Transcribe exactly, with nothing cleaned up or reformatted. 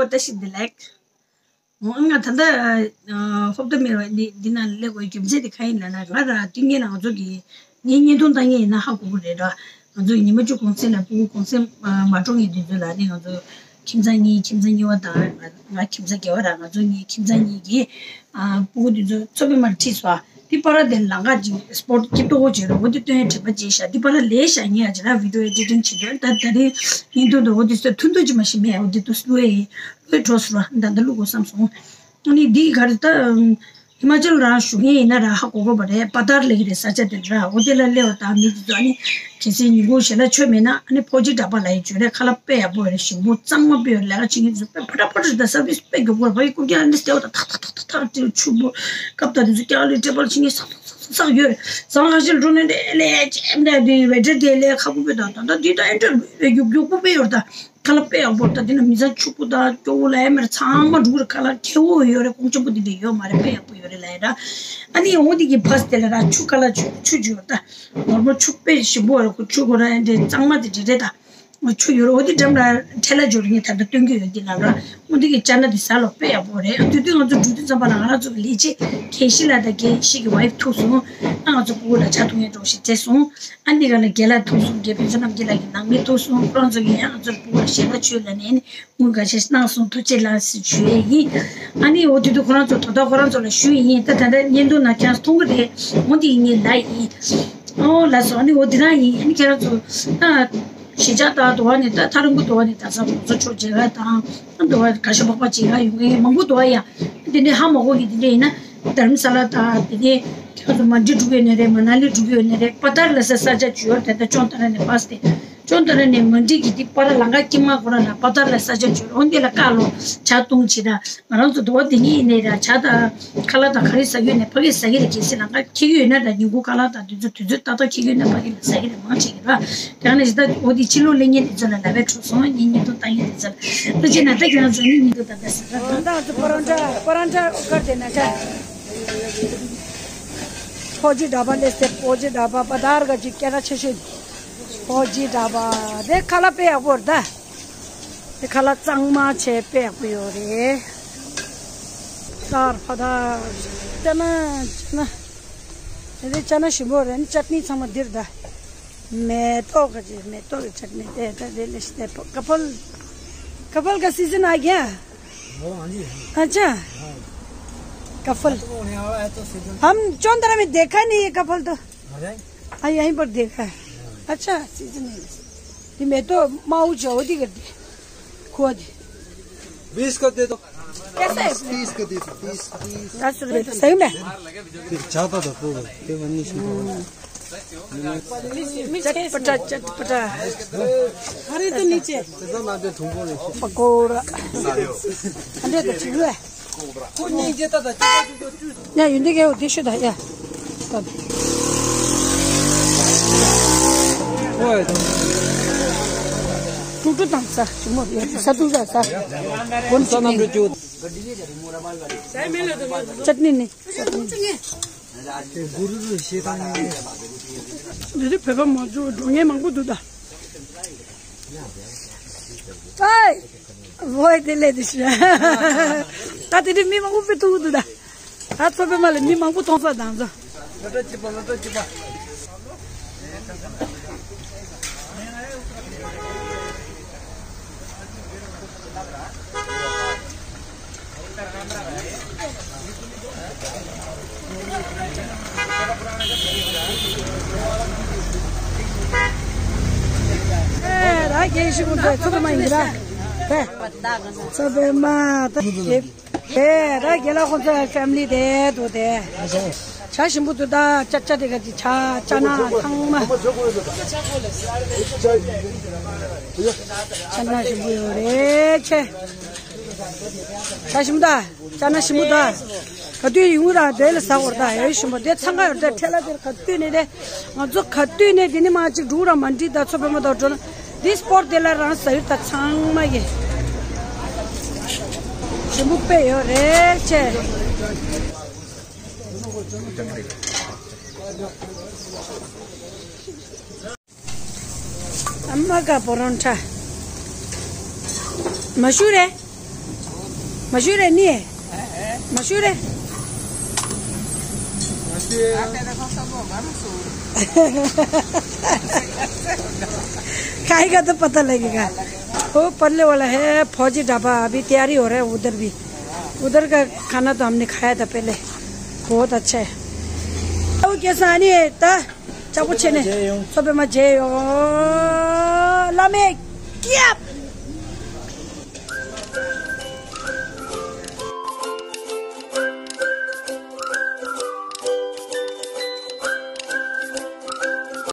བཀྲ་ཤིས་བདེ་ལེགས། འོ་ང་ད་ལྟ་ཧོབ་ཏེ་མེད་པ་འདི་འདི་ན་སླེབས་དགོས་རྒྱུ་མཚན་དེ་གང་ཡིན་ལབ་ན། ང་རང་དུས་ངན་ལ་ང་ཚོ་གི་ངའི་བརྙན་ཐུང་ལྟ་མཁན་ཡིན་ན་ཧ་གོ་གི་རེད་ར། ང་ཚོ་ཉི་མ་བཅུ་གུང་སེང་ལ་ཕྲུ་གུ་གུང་སེང་མ་འགྲོ་མཁན་དེ་ཚོ་ལ་ནི་ང་ཚོ་ཁྱིམ་ཚང་གཉིས། ཁྱིམ་ཚང་གཉིས་པ་དང་ང་ཁྱིམ་ཚང་བརྒྱད་པ་ར། ང་ཚོ་གཉིས་ཁྱིམ་ཚང་གཉིས་ཀྱི་ཕྲུ་གུ་དེ་ཚོ་མཚོ་པདྨར་ཁྲིད་སོང་། འདི་པར་དེ་ལང་ཀ་ཅིག་སྤོ་ཊི་སྐྱིད་པོ་བྱས་ར། འོ་དེ་སྟོན་ཡ་དྲན་པ་བརྗེད་ཤག་འདི་པར་ལས་ཤག་ཉེ་ཡ་ཅིག་ར། བི་ཌི་ཡོ་ཨེ་ཌི་ཊིང་བྱེད་དུས་ད་ད་རིང་ཉིན་ཐོ་འདུག་འོ་དེ་ཚོ་ཐུང་ཐུང་ཅིག་མ་ཤེས་མེད། འོ་དེ་ཏུ་སུ་ཨེ་ཨེ་འགྲོ་སོང་ར། ད་ད་ལུག་གོ་བསམ་སོང་། ཨ་ནི་འདི་ག་རེ་ད། ཧི་མ་ཅལ་རང་བཞུགས་མཁན་ཡིན་ན་ར་ཧ་གོ་གོ་བ་རེད། པ་ཐར་ལབ་ཀྱི་རེད་ས་ཆ་དེ་ར། འོ་དེ་ལ་སླེབས་པ་དང་མི་དེ་ཚོ་ཨ་ནི་གལ་སྲིད་ཉིན་གུང་ཞལ་ལག་མཆོད་མེད་ན་ཨ་ནི་ཕོ་ཇི་ཌ་བ་ལབ་ཡ་ཅིག་ཡོད་རེད། ཁ་ལག་དཔེ་ཡག་པོ་ཡོད་རེད། ཞིམ་པོ་གཙང་མ་དཔེ་ཡོད་རེད། ལས་ཀ་བྱེད་མཁན་ཚོ་དཔེ་ཕ་ཊ་ཕ་ཊ་རེད། ད་སར་བི་སི་དཔེ་མགྱོགས་པོ་རེད། ཕ་གི་སྐུ་རྒྱལ་ཨ་ནི་སྟེར་བ་ད་ཐག་ཐག་ཐག་ཐག་ཐག་དེ་ཆུ་བོ་སྐབས་ད་དེ་ཚོ་སྐྱག་ལི་ཊེ་བལ་བྱེད་མཁན་སག་སག་སག་སག་ཡོད་རེད། ཟ་ཁང་ཞིག་ལ་འགྲོ་ནས་དེ་ལས་ཅེམ་ད་དེ་ཝེ་ཊར་དེ་ལས་ཁ་ཁུ་པོ་ད་ད་ད་དེ་ད་ཨེ་འདྲ་རེད། མགྱོགས་མགྱོགས་པོ་དཔེ་ཡོད་རེད་ད། ཁ་ལག་དཔེ་ཡག་པོ། ད་དེ་ན་མི་ཚང་ཕྱུག་པོ་དང་སྐྱོ་བོ་ལ་ཡ་མེར་ཚང་མ་འགྲོ་གི་རེད། ཁ་ལག་ཁེ་བོ་ཡོད་རེད། ཀོང་ཆེན་པོ་དེ་འདྲ་ཡོད་མ་རེད། དཔེ་ཡག་པོ་ཡོད་རེད་ལབ་ཡ་ར། ཨ་ནི་འོ་དེ་གི་བྷ་སི་དེ་ལ་ར་ཆུ་ཁ་ལག་ཆུ་ཆུ་ཆུ་ཡོད་ད། ནོར་མོ་ཆུ་དཔེ་ཞིམ་པོ་རེད། ཁོ་ཆུ་ཁོ་ར་འདྲ་གཙང་མ་དེ་འདྲ་རེད་ད། ཆུ་ཡོད་རེད། འོ་དེ་འགྲམ་ལ་ཁྲལ་ལ་འབྱོར་ངས་ད་ལྟ་སྟོན་གི་ཡོད་འདི་ལབ་ར། འོ་འདི་གི་ཅ་ན་དེ་ཟ་ལོ་དཔེ་ཡག་པོ་རེད། དེ་དུས་ང་ཚོ་འགྲོ་དུས་ཙམ་པ་ལ་ང་རང་ཚོ་གི་ལས་བྱེད་དགེ་བཤེས་ལགས་དང་དགེ་བཤེས་ཀྱི་ཝའི་ཕི་ཐུག་སོང་། ཨ་ང་ཚོ་སྤུ་གུ་ལ་ཇ་འཐུང་ཡས་འགྲོ་ཞེས་བྱས་སོང་། ཨ་འདི་ག་ལ་རྒན་ལགས་ཐུག་སོང་། རྒན་ཕུན་ཚོགས་རྣམ་རྒྱལ་ལགས་ཀྱི་ནང་མི་ཐུག་སོང་། ཁོ་རང་ཚོ་གིས་ཡང་ང་ཚོར་སྤུ་གུ་ལ་ཞལ་ལག་མཆོད་ལབ་ནས་ནི་དངུལ་འགའ་ཤས་གནང་སོང་། ཐུགས་རྗེ་ལགས་ཟེར་ཞུ་ཡས་ཡིན། ཨ་ནི་འོ་དེ་དུས་ཁོ་རང་ཚོ་དོ་བདག་ཁོ་རང་ཚོ་ལ་ཞུ་ཡས་ཡིན། ད་ད་ལྟ་བརྙན་ཐུང་ནང་ཁྱེད་རང་ཚོ་མཐོང་གི་རེད། འོ་འདི་ངའི་ལགས་ཡིན། ཨོ་ལགས་སོ། ཨ་ནི་འོ་འདི་རང་ཡིན། ཨ་ནི་ཁྱེད་རང་ཚོ་ད་གཞིས་ཆགས་དང་དུ་བ་ནས་ད་ཐག་རིང་པོ་དུ་བ་ནས་ད་ས་གོང་ས་མཆོག་མཇལ་ཁ་དང་དུ་བ་གར་ཞ་པགས་པ་མཇལ་ཁ་ཡོང་མཁན་མང་པོ་འདུག་ཨ། ཡ་དེ་འདྲའི་ཧ་མ་གོ་མཁན་དེ་འདྲ་ཡིན་ན་དྷ་རམ་ས་ལ་དང་དེ་ནས་ཁྱེད་ཚོ་མན་ཌི་འགྲོ་གི་ཡོད་ནའི་རེད། མ་ན་ལི་འགྲོ་གི་ཡོད་ནའི་རེད། པ་ཐར་ལ་ས་ས་ཆ་ཅིག་ཡོད་རེད། ད་ཅོན་ཏ་ར་ནས་བྷ་སི་དེ་ཅོན་ཏ་ར་ནས་མན་ཌི་གི་དེ་པར་ལམ་ཁ་དཀྱིལ་མ་ཁོ་ར་ལ་པ་ཐར་ལ་ས་ཆ་ཅིག་ཡོད་རེད། འོ་འདི་ལ་བཀའ་སློབ་ཇ་བཏུང་བྱེད་ད། ང་རང་ཚོ་དུ་བ་དེ་ཉིད་ནས་ར་ཇ་དང་ཁ་ལག་དང་ག་རེ་ཟ་གི་ཡོད་ནའི་ཕ་གིར་ཟ་གི་རེད། གལ་སྲིད་ལམ་ཁ་འཁེལ་གི་ཡོད་ན་ད་ཉིན་གུང་ཁ་ལག་དང་དུས་ཚོད་དུས་ཚོད་ཏག་ཏག་འཁེལ་གི་ཡོད་ན་ཕ་གི་ལ་ཟ་གི་རེད། མང་ཆེ་གི་ར། དེ་ནས་ད་འོ་དེ་ཕྱི་ལོགས་ལེན་མཁན་དེ་ཚོ་ལ་ལབ་པའི་འཕྲོ་སོང་། ཉིན་ཉིན་ཐོ་ལྟ་མཁན་དེ་ཚོ་ལ་ད་ཅི་ན་ད་ཁྱེད་རང་ཚོ་ནི་ཉིན་ཐོ་ད་ལྟ་ཟ་ར། ད་ང་ཚོ་པ་རོན་ཊ་པ་རོན་ཊ་ཀར་དེ་ན་ད་ཕོ་ཇི་ཌ་བ་ལས་སེ་ཕོ་ཇི་ཌ་བ་པ་དར་ག་ཅིག་སྐད་གྲགས་ཆེ་ཤོས་ཕོ་ཇི་ཌ་བ་དེ་ཁ་ལག་དཔེ་ཡག་པོ་རེད་ད། དེ་ཁ་ལག་གཙང་མ་བྱས་དཔེ་ཡག་པོ་ཡོད་རེད། ཏར་ཕ་ད་ཅ་ན་ཅ་ན། དེ་ཅ་ན་ཞིམ་པོ་རེད། ཅཊ་ནི་ཚང་མ་འདིར་ད། མེ་ཏོག་གི་མེ་ཏོག་གི་ཅཊ་ནི་དེ་ད། དེ་ལས་དེ་ཀ་ཕལ་ཀ་ཕལ་ག་སི་ཛན་ཨ་གྱི། वो हाँ जी, हाँ। अच्छा। हाँ। कफल। तो होने वाला है तो सीजन। हम चौंतरा में देखा नहीं ये कफल तो। हाँ। हाँ, यहीं पर देखा है। अच्छा, सीजन है। ये मैं तो माऊ जाओ दी कर दी। खोआ दी। बीस कर दे दो। कैसे है? तीस कर दे दो, तीस, तीस। दस रुपए तो सही में। फिर चाहता था तो, फिर मन नहीं सुनता। चटपटा, चटपटा। अरे तो नीचे। पकौड़ा। अरे तो ठीक है। ཡ་ཡོད་འདི་གའི་འོ་དེ་ཤོད་ད་ཡ། ཀྲུག་ཀྲུག་དང་ས་ཞིམ་མོ་ཡ་ས་ཏུ་ས་ས་གོན་ཅིག་ནི་ཅཊ་ནི་ནི་འདི་བོད་པ་མང་ཚོགས་འགྲོ་མཁན་མང་པོ་འདུག་ད། ཨའི། ཝོའི་དེ་ལས་དེ་ཤི། ད་དེ་དུས་མི་མང་པོ་དཔེ་ཐུག་འདུག་ད། ད་ཚོ་པད་མ་ལ་མི་མང་པོ་མཐོང་ས་དང་ཚོ། ལ་ཏྲ་ཅི་པ་ལ་ཏྲ་ཅི་པ། ཨེ་ར་རྒན་ཞིག་ཀུན་ཚོ་ཚོ་པད་མ་ཡིན་ར། ཚོ་པད་མ་ད་རྒན། ཨེ་ར་རྒན་ལགས་ཁོང་ཚོ་ཕེ་མི་ལི་དེ་འདུག་དེ། ཇ་ཞིམ་པོ་འདུག་ད། ཅ་ཅ་དེ་ག་དེ་ཇ་ཅ་ན་ཚང་མ། ཅ་ན་ཞིམ་པོ་ཡོད་རེད་ཆེ། ཇ་ཞིམ་པོ་ད། ཅ་ན་ཞིམ་པོ་ད། ག་དུས་ཡོང་ར་དེ་ལ་ཟ་བར་ད་ཡོད་ཞིམ་པོ་དེ་ཚང་ག་ཡོད་ད། ཁྲེ་ལ་དེར་ག་དུས་ནས་དེ་ང་ཚོ་ག་དུས་ནས་དེ་ནི་མ་གཅིག་འགྲུག་ར་མ་འགྲིག་ད། ཚོ་པད་མ་ད་འགྲོ་ན་དེ་སྤོར་དེ་ལ་རང་ཟ་ཡོད་ད། ཚང་མ་གི་ཞིམ་པོ་དཔེ་ཡོད་རེད་ཆེ། ཨ་མ་ག་པོ་རོན་ཁྲ། མ་ཞུ་རེད། मशहूर है नहीं है? मशहूर है। खाएगा तो पता लगेगा। वो पल्ले वाला है फौजी ढाबा, अभी तैयारी हो रहा है उधर भी। उधर का खाना तो हमने खाया था पहले, बहुत अच्छा है। वो कैसा आनी है ता? चाकू छेने। सब में जय हो।